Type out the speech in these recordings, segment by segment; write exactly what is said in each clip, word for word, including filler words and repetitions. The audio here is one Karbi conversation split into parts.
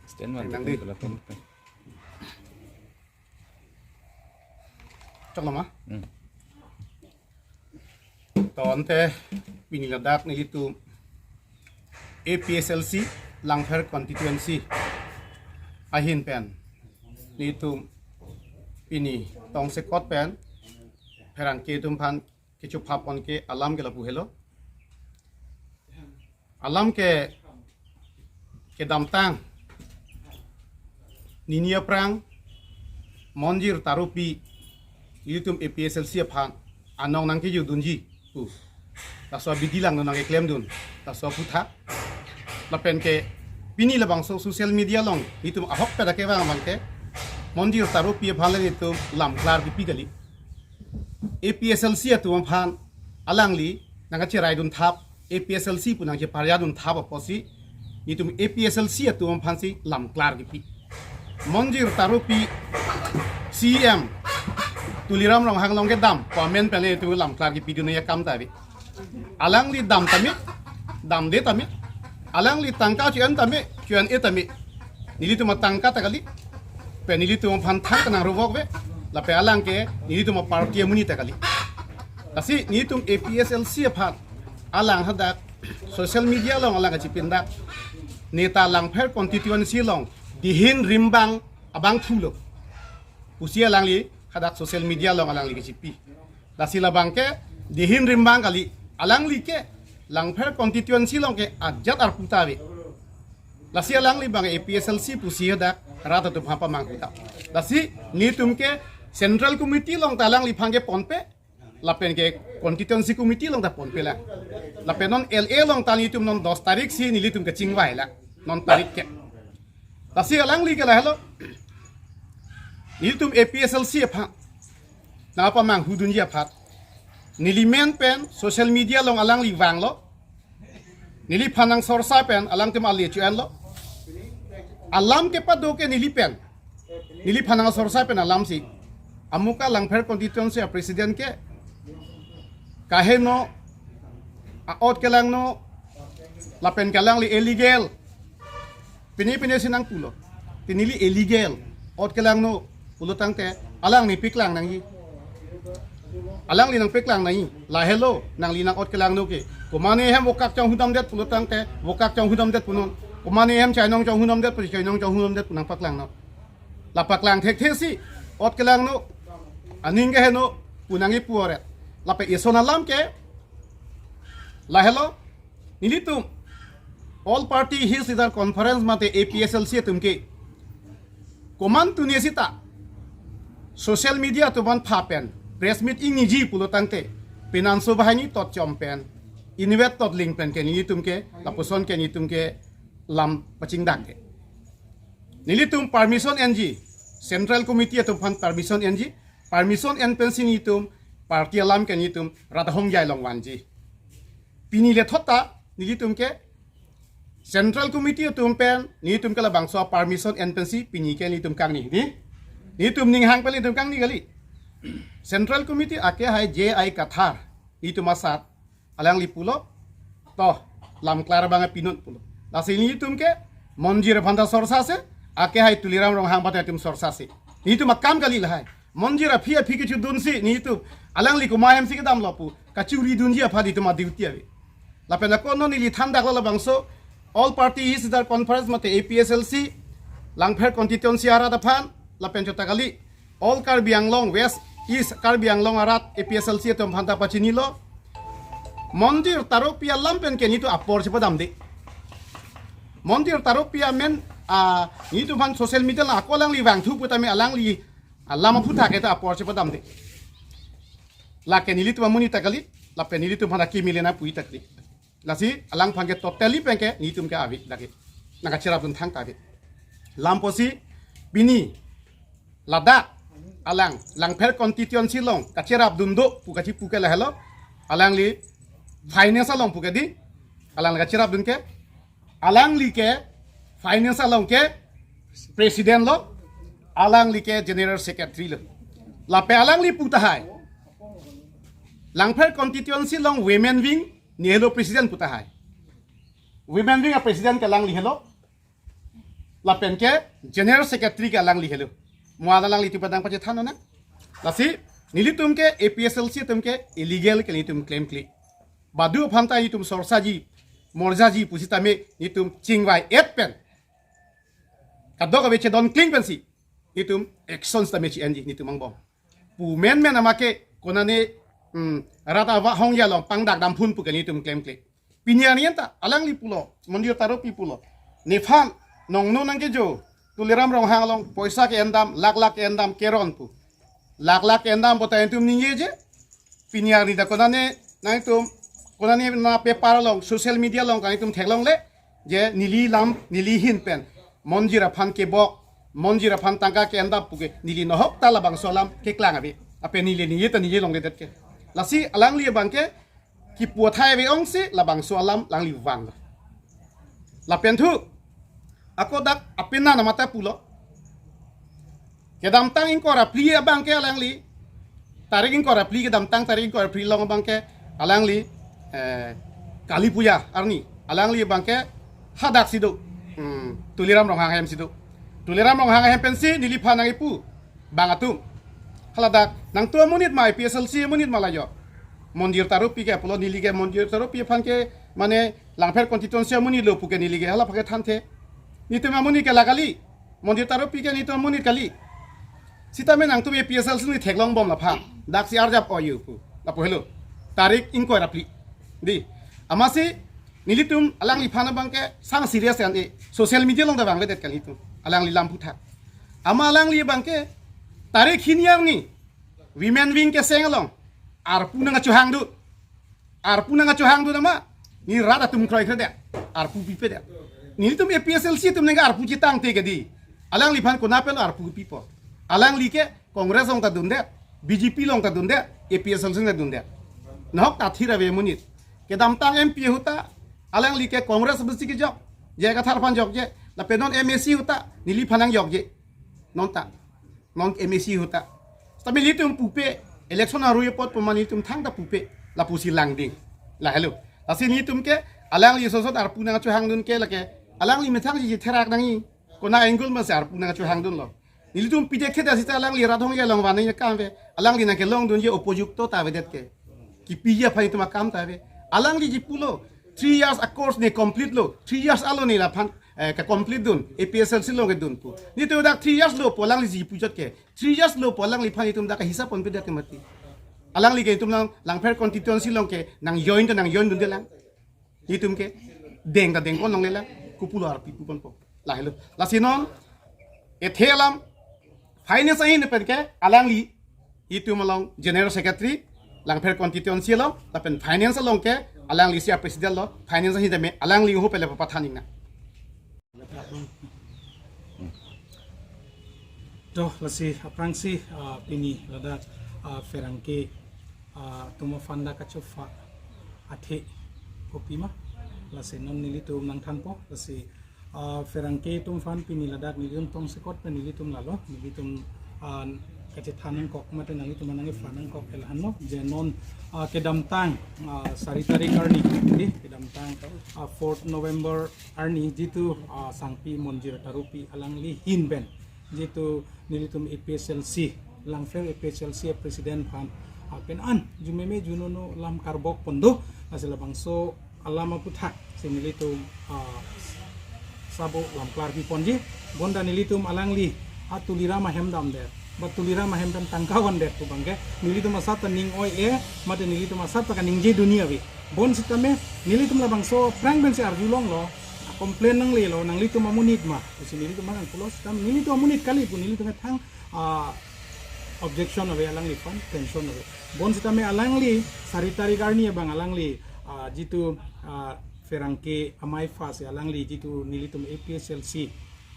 Stand one, Nang di. Chok lo ma? Hmm. To ante pini ladak nelitum A P S L C Langpher constituency ahin pen nelitum pini tongsekot pen pherangke atum aphan kecho phap on ke alam ke lapu helo. Alam ke kedamtang nini aphrang Monjir Taropi nelitum A P S L C aphan anong nangkejudunji pu, laso abidi lang nangkeklemdun, laso aputhak. Lapen ke pini labangso social media along nelitum ahokpet akevang abang ke Monjir Taropi aphan le nelitum lamklar kipi kali. A P S L C atum aphan alangli nangkacheraidun thap, A P S L C pu nangcheparjadun thap apotsi nelitum A P S L C atum aphansi lamklar kipi. Monjir Taropi C E M Tuliram Ronghang along kedam pu amen pen le nelitum lamklar kipidun akam ta ave. Alangli dam tame, damde tame. Alangli tangka cho-en tame, cho-en-e tame. Nelitum atangka ta kali. Pen nelitum aphan thang kanang rovok ave. Lapen alang ke nelitum aparty amonit ta kali. Lasi nelitum A P S L C aphan alang hadak social media along alang kachipindak, neta Langpher constituency along dihin rimbang abangphu lo pusi alangli hadak social media along alangli kachipi. Lasi labang ke dihin rimbang kali, alangli ke Langpher constituency along ke ajat arpu ta ave. Lasi alangli abang A P S L C pusi hadak rat atum aphan pamanghu ta. Lasi nelitum ke Central Committee along ta alangliphan keponpe, lapen ke Constituency Committee along ta ponpe lang. Lapen non L A along ta nelitum non dos tarik si nelitum kachingvai lang, non tarik ke. Lasi alangli ke lahelo, nelitum A P S L C aphan nangpamanghudunji aphan neli men pen social media along alangli vanglo. Neliphan nangsorsa pen alangtum ale cho-enlo. Alam kepado ke neli pen, neliphan nangsorsa pen alamsi, amuka Langpher constituency a president ke kaheno, a-ot kelangno, lapen ke alangli illegal, pine pine si nangpulo. Te neli illegal, ot kelangno pulo tangte alangli paklang nangji. Alangli nangpaklang nangji. Lahelo nangli nang-ot kelangno ke. Komane hem vokak chonghudamdet pulo tangte vokak chonghudamdet punon. Komane hem chainong chonghudamdet pu chainong chonghudamdet pu nangpaklangno. La paklang thekthe si ot kelangno, aning keheno pu nangkipu-et. Lapen eson alam ke lahelo, nelitum All Party Hills Leaders Conference mate A P S L C atum ke komantu ni sita social media atum aphan pha pen press meet ingniji pulo tangte pinanso bahai ni tot chom pen, invet tot ling pen ke nelitum ke lapuson ke nelitum ke lam pachingdak ke. Nelitum permission enji, Central Committee atum aphan permission enji, permission en pensi nelitum party alam ke nelitum rat ahongjai along vanji. Pini le thot ta nelitum ke Central Committee atum pen nelitum ke labangso permission en pensi pini ke nelitum kangni, di? Nelitum ninghang pen nelitum kangni kali. Central Committee akehai J I Kathar nelitum asat alangli pulo, to, lamklar abang pinut pulo. Lasi nelitum ke Monjir aphan ta sorsa se, akehai Tuliram Ronghang aphan ta nelitum sorsa se. Nelitum akam kali lahai. Monjir aphi aphi kechudunsi nelitum alangli komat hem si kedamlo pu kachiridunji aphan nelitum a-duty ave. Lapen ako non neli thandaklo labangso All Party Hills Leaders Conference mate A P S L C Langpher constituency arat aphan lapen chota kali All Karbi Anglong, West, East Karbi Anglong arat A P S L C atum aphan ta pachinilo. Monjir Taropi alam pen ke nelitum apor chepadamde. Monjir Taropi amen, ah, nelitum aphan social media along ako alangli vangthu putame alangli alam aphuthak ke ta apor chepadamde. Lake nelitum amonit ta kali, lapen nelitum aphan akimi le nangpu-i ta kali. Lasi alangphan ke totally pen ke nelitum ke ave lake. Nangkacherapdun thang ta ave. Lam apotsi pini ladak alang Langpher constituency along kacherapdun do pu kachipu ke lahelo. Alangli finance along pu ke di. Alang kacherapdun ke. Alangli ke finance along ke president lo. Alangli ke general secretary lo. Lapen alangli pu tahai Langpher constituency along women wing neli helo president pu tahai. Women wing a-president ke alangli helo. Lapen ke General Secretary ke alangli helo. Mo alanglitum padang pachethan nang. Lasi nelitum ke A P H L C atum ke illegal ke nelitum claim kle. Badu aphan ta nelitum sorsaji, morjaji pusitame nelitum chingvai-et pen, kadokave chedon kling pensi nelitum action sitame chi-enji nelitum angbong. Pu menmen ama ke konane, hmm, rat ava hongya along pangdak damphun pu ke nelitum claim kle. Pini arni anta alangli pulo, Monjir Taro Pi pulo, nephan nongno nangkejo, Tuliram Ronghang along poisa ke-endam, lakh lakh ke-endam keron pu. Lakh lakh ke-endam puta nelitum ningjeje. Pini arni ta konane nangtum, konane na paper along, social media along nangtum theklongle je neli lam, neli ahin pen Monjir aphan kebok, Monjir aphan tangka ke-endam pu ke neli nohok ta labangso alam keklang ave. Lapen neli ningje ta ningje longledet ke. Lasi alangli abang ke kipu athai ave ongsi labangso alam alangli vanglo. Lapen thu ako dak apena namata pulo. Kedamtang ingkoi ra phli abang ke alangli, tarik ingkoi ra phli, kedamtang tarik ingkoi ra phli along abang ke alangli, eh, Kali Puja arni alangli abang ke hadak si do, hmm, Tuliram Ronghang ahem si do. Tuliram Ronghang ahem pensi neliphan nangkipu bang atum. Haladak nangtum amonit ma, A P H L C amonit ma la jo. Monjir Taro Pi ke pulo, neli ke Monjir Taro Pi aphan ke mane Langpher constituency amonit lo pu ke neli ke hala aphan ke thanthe. Nelitum amonit ke la kali. Monjir Taro Pi ke nelitum amonit kali. Sitame nangtum A P H L C neli theklongbom laphan. Dak si arjap oyu pu. Lapu helo. Tarik ingkoi ra phli. Di. Amatsi nelitum alangliphan abang ke sang serious an e. Social media along ta vangvedet kali nelitum. Alangli lam puthak. Ama alangli abang ke tarik hini arni Women Wing keseng along arpu nangkachohangdun. Arpu nangkachohangdun ama, neli rat atum kroikredet, arpu pipedet. Nelitum A P H L C atum nangke arpu chetangte ke di. Alangliphan konat pen arpu pipo? Alangli ke Congress along ta dundet, B J P along ta dundet, A P H L C along ta dundet. Nohok ta thir ave amonit. Kedamtang M P ahut ta alangli ke Congress abang si kejok, J I Kathar aphan jokje. Lapen non M A C ahut ta neliphan nangjokje. Non ta, non M A C ahut ta. Sitame nelitum pupe, election arui apot pu ma nelitum thangta pupe, lapusi langding. La helo. Lasi nelitum ke alangli sosot arpu nangkachohangdun ke lake alangli methang si therak nangji. Konat angle ma si arpu nangkachohangdunlo? Nelitum pidek theda sita alangli rat hongya along van nangji akam ave. Alangli nangkelongdunji opojukto ta avedet ke. Kipiji aphan itum akam ta ave. Alangliji pulo, three years a course ne complete lo. Three years alo ne laphan, eh, ke-complete dun, A P H L C along kedun pu. Nelitum dak three years lo pu alangliji puchot ke. Three years lo pu alangliphan itum dak hisap ponpedet ke mati. Alangli ke itum nang Langpher constituency along ke nang join ta nang join dunde lang. Nelitum ke deng ta dengpon longlelang, kopulo arpu piponpo. La helo. Lasi non ethe alam finance ahin pen ke alangli itum along General Secretary Langpher constituency along, lapen finance along ke alangli si a-president lo, finance ahin tame alangli ho pele papathan ingnang. To, lasi aphrangsi, ah, pini ladak, ah, pherangke, ah, atum aphan dak kachofa athe kopima, lasi non nelitum nangthanpo, lasi, ah, pherangke atum aphan pini ladak nelitum tongsekot pen nelitum lalo, nelitum, ah, kachethan nangkok mate nanglitum nangkephan nangkok ke lahenlo, je non, ah, kedamtang, ah, sari tarik arni, di, kedamtang, ah, fourth November arni jitu, ah, sangpi Monjir Taro Pi alangli ahin pen jitu nelitum A P H L C, Langpher A P H L C president aphan, ah, pen an jumeme junono lam karbok pon do, lasi labangso alam aputhaksi nelitum, ah, sabo lam klarpi ponji. Bonta nelitum alangli, ah, Tuliram ahem damdet, ba Tuliram ahem pen tangka vandet pu abang ke nelitum asap ta ning oi-e, mate nelitum asap ta kaningje dunji ave. Bonsitame nelitum labangso aphrang pensi arjulonglo, ah, complain nanglelo, nanglitum amonit ma pusi nelitum abang pulo sitame nelitum amonit kali pu nelitum methang, ah, objection ave alangliphan, tension ave. Bonsitame alangli sari tarik arni abang alangli, ah, jitu, ah, pherangke amei aphansi alangli jitu nelitum A P H L C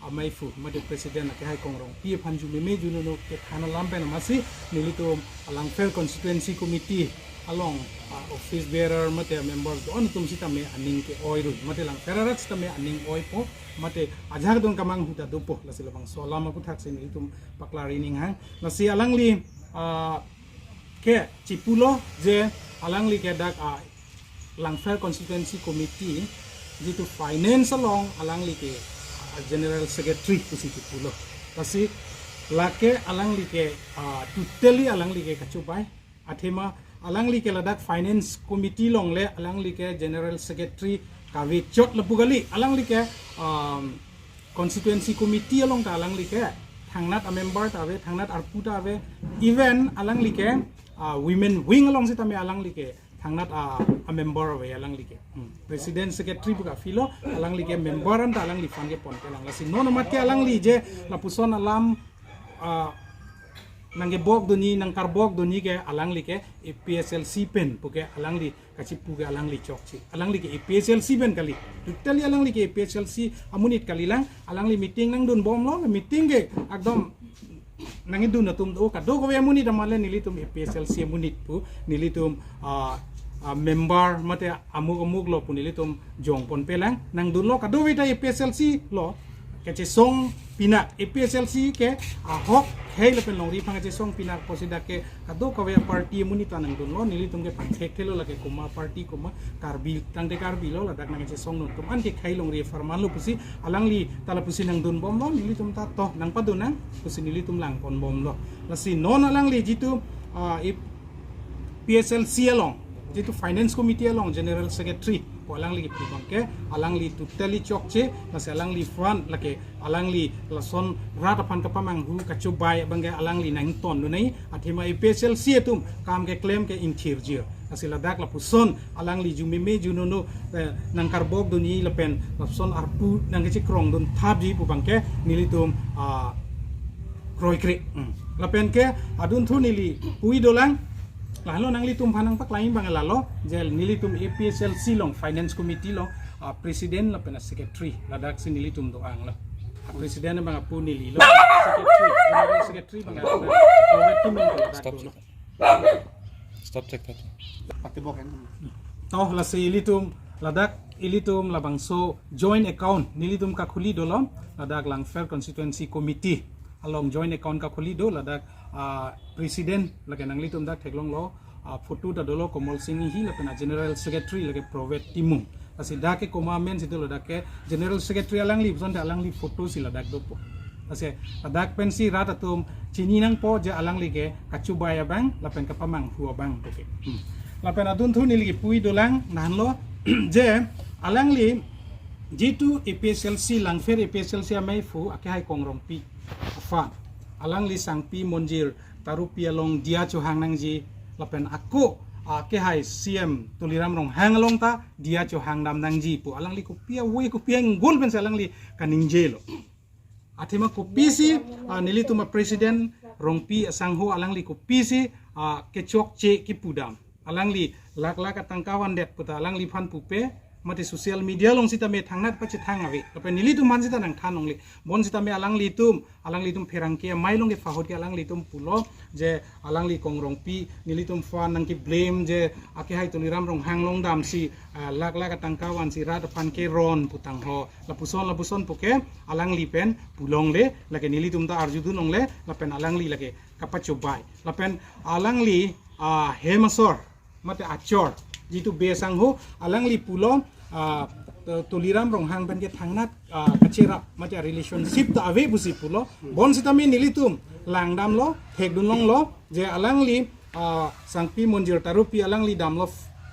amei aphu mate president akehai Kong Rongpi aphan jumeme junono kethan alam pen amatsi nelitum Langpher constituency committee along, ah, office bearer mate members do-an atum sitame aning ke-oi run, mate Langpher arat sitame aning oipo, mate ajak dun kamanghu ta dopo, lasi labangso alam aputhaksi nelitum paklar ining hang. Lasi alangli, ah, ke chipulo je alangli ke dak, ah, Langpher constituency committee jitu finance along alangli ke, ah, General Secretary pusi kipulo. Lasi lake alangli ke, ah, totally alangli ke kachobai. Athema alangli ke ladak Finance Committee along le alangli ke General Secretary kavechot lapu kali. Alangli ke, um, Constituency Committee along ta alangli ke thangnat a-member ta ave, thangnat arpu ta ave. Even alangli ke, ah, Women Wing along sitame alangli ke thangnat a, a-member ave alangli ke. Hmm. President, Secretary pu kaphilo, alangli ke member anta alangliphan ke ponpelang. Lasi non amat ke alangli je lapuson alam, ah, nangkebok dunji, nangkarbok dunji ke alangli ke A P H L C pen pu ke alangli kachipu ke alangli chokche. Alangli ke A P H L C pen kali. Totally alangli ke A P H L C amonit kalilang, alangli meeting nangdunbomlo, meeting ke ekdom nangkedun atum do, kadokave amonit amat le nelitum A P H L C amonit pu, nelitum, ah, ah, member mate amuk amuk lo pu nelitum jongponpelang, nangdunlo kadokave ta A P H L C lo, kachesong pinak A P H L C ke ahok khei lapen longri aphan kachesong pinak pusi dak ke kadokave party amonit ta nangdunlo, nelitum ke pangthekthelo lake komat party, komat Karbi, tangte Karbi lo, ladak nangkachesong non atum an ke khei longri apharman lo pusi alangli ta lapusi nangdunbomlo, nelitum ta to nangpadun nang pusi nelitum langponbomlo. Lasi non alangli jitu, ah, A P H L C along, jitu Finance Committee along General Secretary pu alangli kipu abang ke alangli totally chokche, lasi alangliphan lake alangli lason rat aphan kapamanghu kachobai abang ke alangli nangtondun nai, athema A P H L C atum kam keklem ke ingthirjir. Lasi ladak lapuson alangli jumeme junono, eh, nangkarbok dunji lapen lapuson arpu nangkachekrong dun thapji pu abang ke nelitum, ah, kroikre. Hmm. Lapen ke adunthu neli pu-i dolang, lahelo nanglitum aphan nangpaklangji abang lalo, je nelitum A P H L C along Finance Committee along, ah, President lapen a-Secretary, ladak si nelitum do-ang lo. A-President abang apu neli lo, Secretary, General Secretary abang apu, Provet Timung ladak. Stop, do lo. Stop, check that. Pati bok hen. To, lasi ilitum ladak, ilitum labangso joint account nelitum kakhuli dolo, ladak Langpher Constituency Committee along joint account kakhuli do, ladak, ah, President lake nanglitum dak theklonglo, ah, photo ta dolo Komol Sing Inghi lapen a-General Secretary lake Provet Timung. Lasi dak ke komat amen si dolo, dak ke General Secretary alangli, puson te alangli photo si ladak dopo. Lasi ladak pensi rat atum chini nangpo je alangli ke kachobai abang lapen kapamanghu abang pu ke. Hmm. Lapen adunthu neli kipu-i dolang, nanglo je alangli jitu A P H L C, Langpher A P H L C ameiphu akehai Kong Rongpi aphan alangli Sangpi Monjir Tarupi along diya chohang nangji lapen ako akehai C M Tuliram Ronghang along ta diya chohang dam nangji pu alangli kopi ave kopi anggul pensi alangli kaningjelo. Athema kopisi, ah, nelitum a-President Rongpi asangho alangli kopisi, ah, kechokche kipu dam. Alangli lakh lakh atangka vandet puta alangliphan pupe, mate social media along sitame thangnat pachethang ave. Lapen nelitum aphan sita nangthan longle. Bonsitame alanglitum, alanglitum pherangke amei along ke fahut ke alanglitum pulo je alangli Kong Rongpi nelitum aphan nangkeblame je akehai Tuliram Ronghang along damsi, ah, lakh lakh atangka vansi rat aphan keron putang ho. Lapuson lapuson pu ke alangli pen pu longle, lake nelitum ta arjudun longle, lapen alangli lake kapachobai. Lapen alangli, ah, hem asor mate achor jitu bey asangho alangli pulo, ah, Tuliram Ronghang pen ke thangnat, ah, kacherap mate relationship ta ave pusi pulo. Bonsitame nelitum langdamlo, thekdun longlo je alangli, ah, Sangpi Monjir Tarupi alangli damlo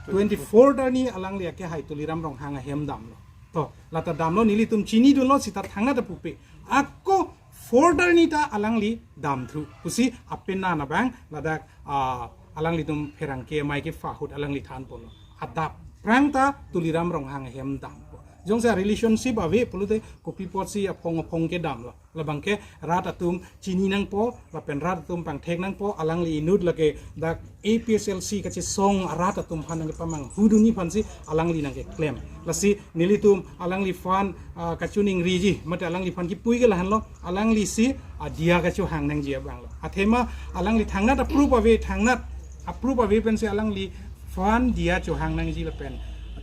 twenty-fourth arni alangli akehai Tuliram Ronghang ahem damlo. To, lata damlo nelitum chinidunlo sita thangnat ta pupe. Ako fourth arni ta alangli damthu pusi apena nabang ladak, ah, alanglitum pherangke amei ke fahut alangli thanponlo. Adap prang ta Tuliram Ronghang ahem dampo. Jongsi relationship ave pulote kopi apotsi aphong aphong ke damlo. Labang ke rat atum chini nangpo, lapen rat atum pangthek nangpo, alangli inut lake dak A P H L C kachesong arat atum aphan nangkepamanghu dunji aphansi alangli nangkeklem. Lasi nelitum alangliphan, ah, kachiningriji, mate alangliphan kipu-i ke lahenlo, alanglisi, ah, diya kachohang nangji abanglo. Athema alangli thangnat approve ave, thangnat approve ave pensi alangliphan diya chohang nangji lapen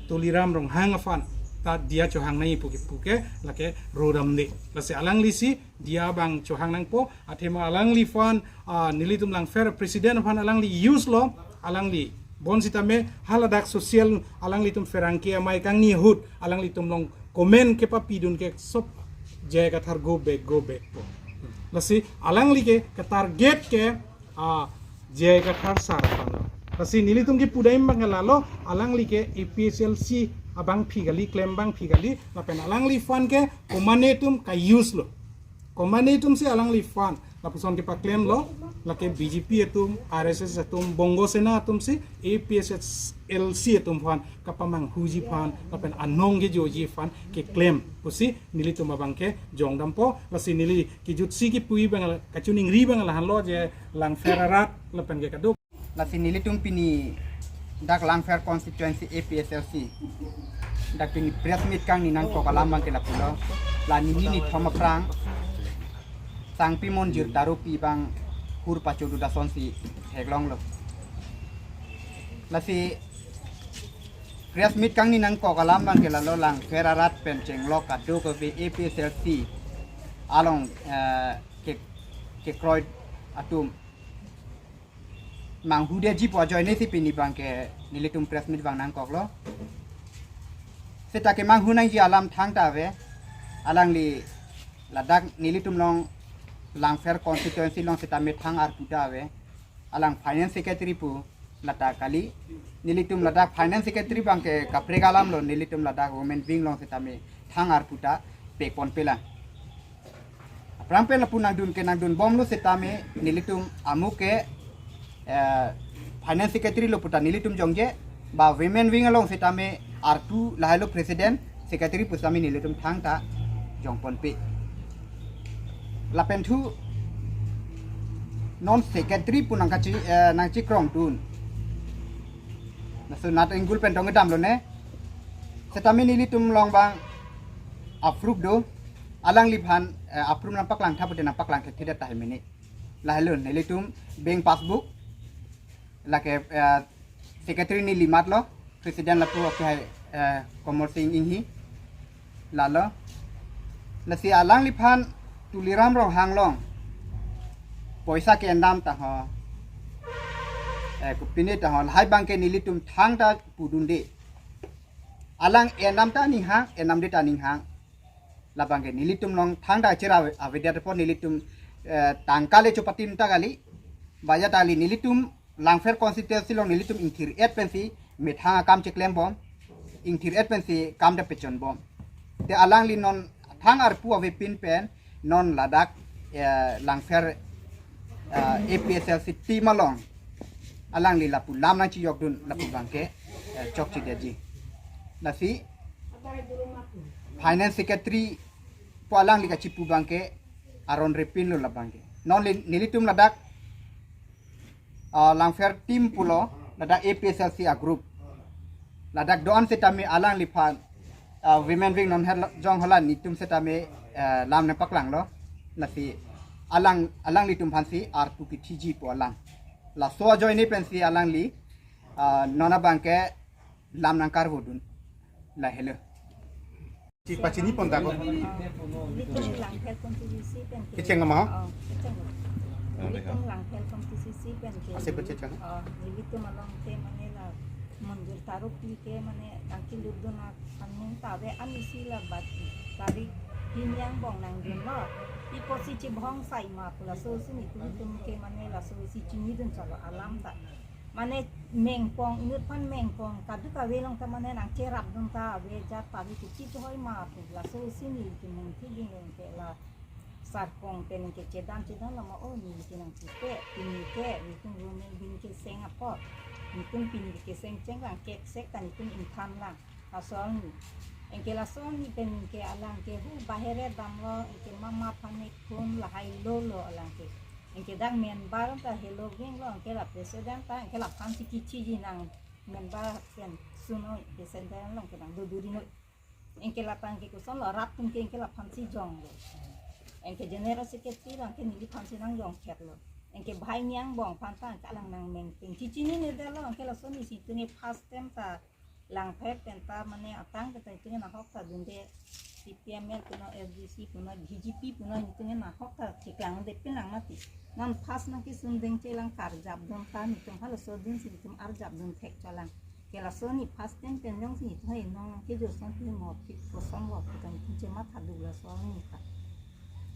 Tuliram Ronghang aphan ta diya chohang nangji pu ke, pu ke lake rodamde. Lasi alanglisi diya abang chohang nangpo, athema alangliphan, ah, nelitum Langpher President aphan alangli use lo, alangli bonsitame haladak social alanglitum pherangke amei kangni ahut alanglitum along comment kepapidun ke sop J I Kathar go back, go back po. Lasi alangli ke, ke target ke, ah, J I Kathar sar aphan lo. Lasi nelitum kepu dam abang ke lalo, alangli ke A P H L C abangpi kali, klem abangpi kali, lapen alangliphan ke komatne atum ka-use lo. Komatne atum si alangliphan lapuson kepaklem lo, lake B J P atum, R S S atum, Bongo Sena atum si A P H L C atum aphan kapamanghuji aphan, lapen anong kejoji aphan keklem pusi nelitum abang ke jong dampo. Lasi neli kejutsi kepu abang, kachiningri abang lahenlo, je Langpher arat lapen ke kaduk. Lasi nelitum pini dak Langpher constituency A P H L C dak pini press meet kangni nangkok alam abang ke lapulo. La nini nithom aphrang Sangpi Monjir Tarupi abang hur pachodu, lason si theklonglo. Lasi press meet kangni nangkok alam abang ke lalo, Langpher arat pen chenglok kadokave A P H L C along, eh, ke, kekroi atum manghudetji pu ajoine si pini abang ke nelitum press meet abang nangkoklo. Seta kemanghu nangji alam thangta ave, alangli ladak nelitum along Langpher constituency along setame thang arpu ta ave, alang finance secretary pu lata kali. Nelitum ladak finance secretary abang ke kaprek alam lo, nelitum ladak women wing along setame thang arpu ta pekpon pelang. Aphrang pen lapu nangdun ke nangdun bomlo setame nelitum amu ke, eh, finance secretary lo puta nelitum jongje, ba women wing along setame arpu lahelo president secretary pu setame nelitum thangta jongponpe. Lapen thu non secretary pu nangkachi, eh, nangchikrongdun. Laso Nat Inggul pen tong damlo ne. Setame nelitum along abang approve do. Alangliphan, eh, approve nangpaklang tha pute nangpaklang thekthedet tahai mene. Lahelo nelitum bank passbook, lake, eh, secretary neli matlo, president lapu akhai, eh, Komor Sing Inghi, lalo. Lasi alangliphan Tuliram Ronghang along poisa ke-endam ta ho, eh, kopine ta ho, lahai abang ke nelitum thangta pudunde. Alang endam ta ninghang, endamde ta ninghang. Labang ke nelitum along thangta chera ave-, avedet apot nelitum, eh, tangka le chopatim ta kali. Baja ta kali, nelitum Langpher constituency along nelitum ingthir-et pensi methang akam cheklem bom, ingthir-et pensi kam ta pechon bom. Te alangli non thang arpu avepin pen non ladak, eh, Langpher, eh, A P H L C team along alangli lapu lam nangchijokdun lapu abang ke, eh, chokchedetji. Lasi finance secretary pu alangli kachipu abang ke aron repin lo labang ke. Non li-, nelitum ladak, ah, Langpher team pulo, ladak A P H L C a group. Ladak do-an setame alangliphan, ah, women wing non her jong hala nelitum setame, eh, lam nangpaklanglo. Lasi alang, alanglitum aphansi arpu kithiji pu alam. Laso ajoine pensi alangli, ah, non abang ke lam nangkarvodun. Lahelo. Chi pachini pon ta ko. Nelitum Langpher constituency pen ke. Kecheng ma? Oh, kecheng. Nelitum Langpher constituency pen ke. Ase pachechang. Oh, nelitum along ke mane la Monjir Tarupi ke mane nangkilutdun aphan nung ta ave, ani si la bat tarik hini angbong nangdunlo. Ipo si chibhong sai ma pu laso si nelitum ke mane laso si chinidun chalo alam ta. Mane mengpong, inut aphan mengpong, kadokave along ta mane nangcherapdun ta ave, jat pari kuchi chehoi ma pu laso si neli kemung thiding ke la sarkong pen ke chedam chedam lama, oh, neli ke nangchipe, pini ke, nelitum women wing keseng apot, nelitum pini keseng chenglang keksek ta nelitum ingthan lang. Laso arni. Anke laso arni pen ke alang ke hu bahere damlo, anke mama aphan ne khun lahai lolo alang ke. Anke dak member ta helo veng lo, anke la president ta, anke laphan si kichiji nang member pen sunnoi, president along ke nangdoduri noi. Anke la tang ke koson lo rat tum ke anke laphan si jonglo. Anke general secretary lo, anke neliphan si nangjongkherlo. Anke bhai niang bong aphan ta, anke alang nangmengpeng. Chichinine detlo, anke laso arni si itum ke first time ta Langpher pen ta mane atang pen ta itum ke nahok ta dunde, C P M L puno, F D C puno, B J P puno itum ke nahok ta theklangde pinlang mati. Non first nangkesung deng chelang karjapdun ta nelitum halaso din si nelitum arjapdun thek cholang. Ke laso arni first time pen jongsi nelitum hai non nangkejo ason pen mo phit koson mo phit ta nelitum chematha duk laso arni ta.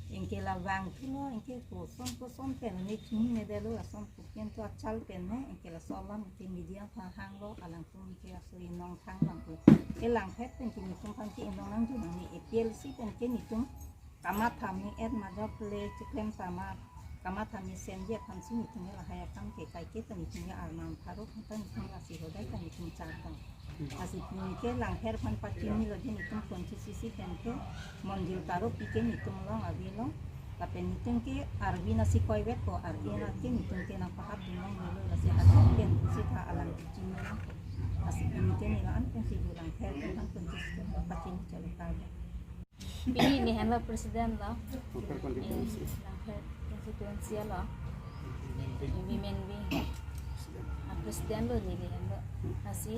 Anke la vangthulo, anke koson koson pen ne chini ne delo, lason puken to achal pen ne, anke laso alam anke media aphan hanglo, alangtum anke aso inong thang lang ko. Ke Langpher pen ke netum aphan ke inong nangdun nang ne A P L C pen ke netum kamatha me et majok le chiklem tama, kamatha me senji aphan si netum ke lahai akam ke kaike ta netum ke arnam pharo ta netum ke lasi hodai ta netum char ta. Lasi pini ke Langpher aphan pachinilo je netum konstituency pen ke Monjil Taro pi ke netum along avelo. Lapen netum ke arvi nasi koivet ko, arvi na ke netum ke nangpahap dun long avelo, lasi ajok pen sitha alam chini lang. Lasi pini ke nilo an pen si Langpher pen konstituency pachini chalo kalo. Pini neli henlo president lo. Langpher constituency. Eh, Langpher constituency lo. Women wing. Ah, president lo neli henlo. Lasi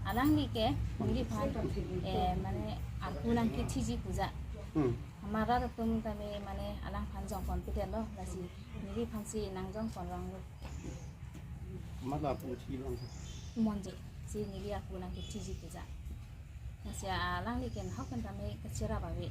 alangli ke neliphan, eh, mane arpu nangkethiji puja. Hmm. Amara atum tame mane alangphan jongpon pute lo. Lasi neliphan si nangjongpon long lo. Mala arpu thi long. Monje si neli arpu nangkethiji puja. Lasi alangli ke nahok pen tame kachirap ave.